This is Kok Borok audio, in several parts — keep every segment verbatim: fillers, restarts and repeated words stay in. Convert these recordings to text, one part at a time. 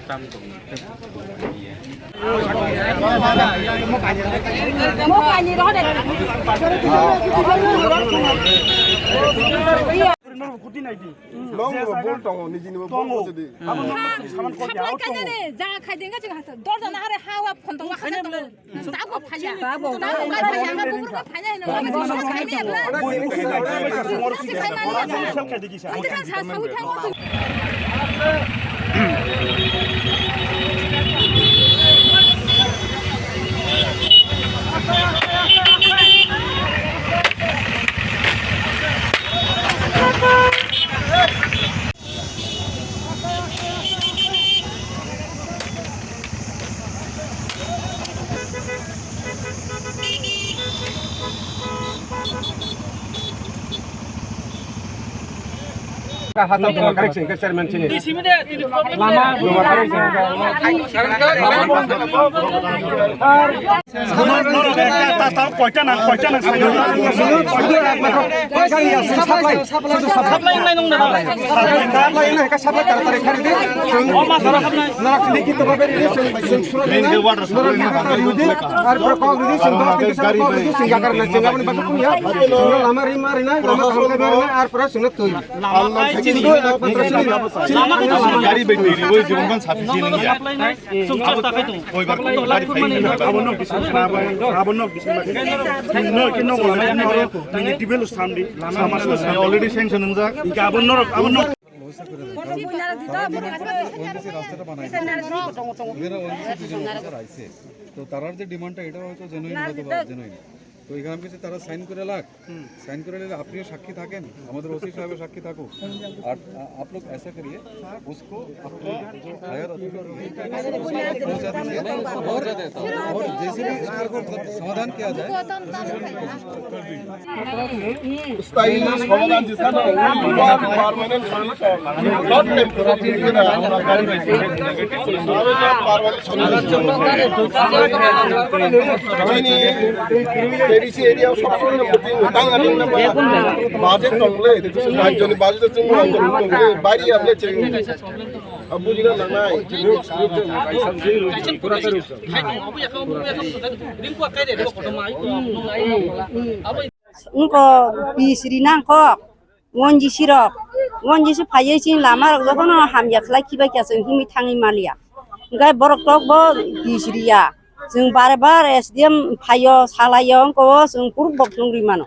Long bol tongo, nijini bo bol bojodi. Saman kok ya, Saplai kanya de, jaga khai dinga ching hasa. Dor jana hare hawa phon tongo, hasa tongo. Tabo phaya. Tabo phaya. Tabo phaya. Tabo phaya. Koita nang, koita nang. Saplai nang nung nang. Saplai nang nung nang. Saplai nang nung nang. Gari bai twi riwi jibon ban sapi sini ya. Abo nok bisingo khna bai, abo nok bisingo bai. No, ki nok lama, no, no, ni tibel samdi, lama mas samdi. Already sanction wngjak. Inke abo norok, abo nok. ONGC রাস্তাটা বানাই দিয়েছে। এরা ওএনজিসি দুজন অফিসার আইছে। তো তারার যে ডিমান্ডটা, এটা হয়তো জেনুইন, হয়তো বা জেনুইন। তো এখানে আমি কিছু তারা সাইন করে লাগ, সাইন করে নিলে আপনিও সাক্ষী থাকেন, আমাদের ওসি সাহেবও সাক্ষী থাকুক। আর আ-, आप लोग ऐसा करिए, उसको अपने जो हायर अथॉरिटी है, पहुंचा दीजिए। और, और जैसे भी इसका समाधान किया जाए। স্থায়ী সমাধান যেটা না, ওই পার্মানেন্ট সলিউশন, নট টেম্পোরারি। আমরা গাড়ি পাইছি। Permanent solution. যিনি এডিসি এরিয়া সবসময় ভোটিং টাঙ্গা টাঙ্গা বাজেট টংলে, রাজ্যনি বাজেট টংলে, বাইরে আপনি চেক। বুঝিনা না নাই। Wngkha bisri nang kok, wngkha bisri rok, wngkha bisri phaiwi chini lama rok jotono hamya khlai khibai kha, chwng himwi thangwi maliya. Hwnkhe borok tok bo bisri ya, chwng bare bare S D M phaio, salaio, wngkha o chwng kuruk bo phunugwi mano.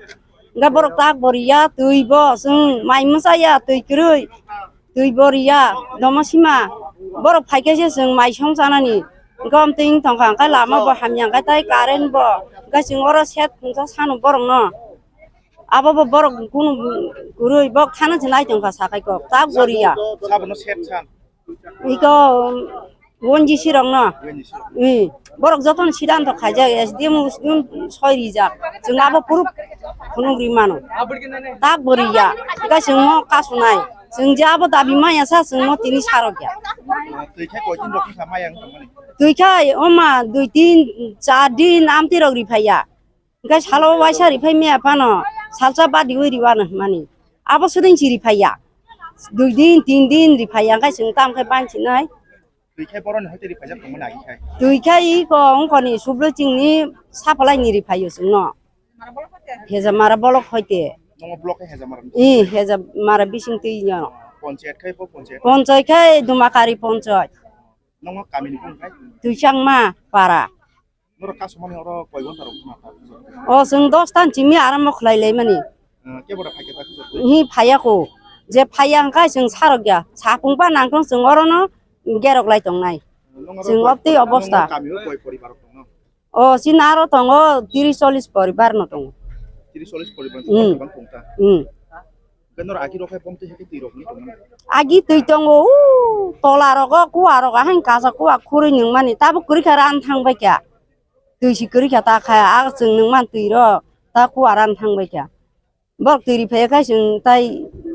Hwnkhe borok tak bo riya, twi bo chwng mai mwchaya, twi kwrwi. Twi bo riya, domo sima, borok phaikhe se chwng mai song chanani, gom twi wng tongkha, hwnkhe lama bo hamya, hwnkhe tai current bo, hwnkhe chwng oro set khungsa sano borokno, abo bo borok kunu kwrwi, bok thana se nai tongkha sakai kok, tak bo riya. Sabono set san. Iko, O N G C rokno. O N G C rok. Borok jotono sidanto khaijak, S D M, S D M soi rijak. Chwng abo proof phunuk ri mano. Tak bo riya. Hwnkhe chwngno kasunai. Chwng je abo dabi maya sa, chwngno tini sarok ya. Twi khe koi din rok wngkha maya wngkha mani? Twi khe oma dui tin, char din amtwi rok ri phaiya. Hwnkhe salo waisa riphai maya phano, salsa badiwi riwano hwnmani. Abo swding si riphaiya. Dui din, tin din riphaiya, hwnkhe chwng tamo khe bansinai. Twi khe boroni hoite riphaijak tongmani agi khai? Twi khe iko wngkoni sublo chwngni supply ni riphaio chwngno. Hejamara bolok hoite. Nongo block khe Hejamara ni? Ih, Hejamara bising twi no. Ponchayat khai bo ponchayat? Ponchayat khai Dumakari ponchayat. Nongo kamini bung khai? Twichangma para. Norok kasumani oro koi ghonta rok khna kha? O, chwng dos tan chimi arambo khlai lai mani. Eh, kebo da phaikhe ta khwjak? Hi phaiya ko. Je phaiya hwnkhe chwng sarok ya. Sapung pa nangtong chwng orono gerok lai tongnai. Nong oro chwng koi obtwi poribar, obosta. Nong kami o koi poribar rok tongno? O, chini aro tongo tris chollis poribar no tongo. Tris chollis poribar. Hmm. Tong ta? Hmm. Hwnkhe norok agi rok hai bomtwi hai khe twi rok ni tongmani? Agi twi tongo, u tola rogo, kua rogo, ahain kacha kua khurui nungmani, tabuk kwrwi kha ran thang bai kha. Twi si kwrwi kha ta kha, a chwng nungmani twi rok, ta kua ran thang bai kha. Borok twi ri phai kha chwng tai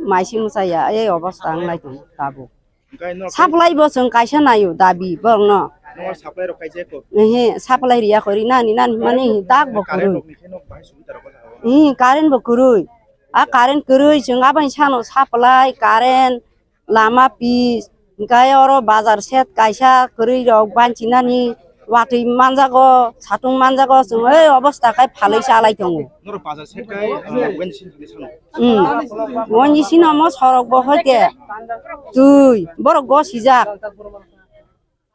mai si mwchaya, ei obosta wng lai tongo tabuk. Hwnkhe norok supply bo chwng kaisa naio dabi borokno. Norok supply rok khaijak kho? Ehe, supply riya kho, ri nani nani mani dak bo kwrwi. Current rok ni khe nok bahai subida rok o jaga o? Ehe, current bo kwrwi. A current kwrwi chwng aboni sano supply, current, lama pitch, Hingke oro bazar set kaisa kwrwi rok banchinani watwi manjago, satung manjago, chwng ei obosta khai phalwi chalai tongo. Norok bazar set khai, ah, wen sin thani sano. Hmm. Wen sin omo sorok bo hoite twi borok gosijak.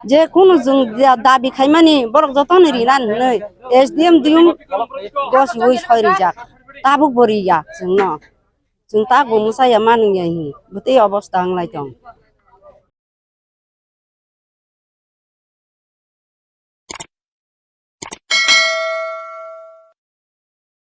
Je kunu chwng da-, dabi khaimani borok jotono rinani hinwi S D M diyung gosiwi soi rijak. Tabuk bo riya chwngno. Chwng ta gumsa ya manung ya hi. Bwtwi obosta wnglai tong.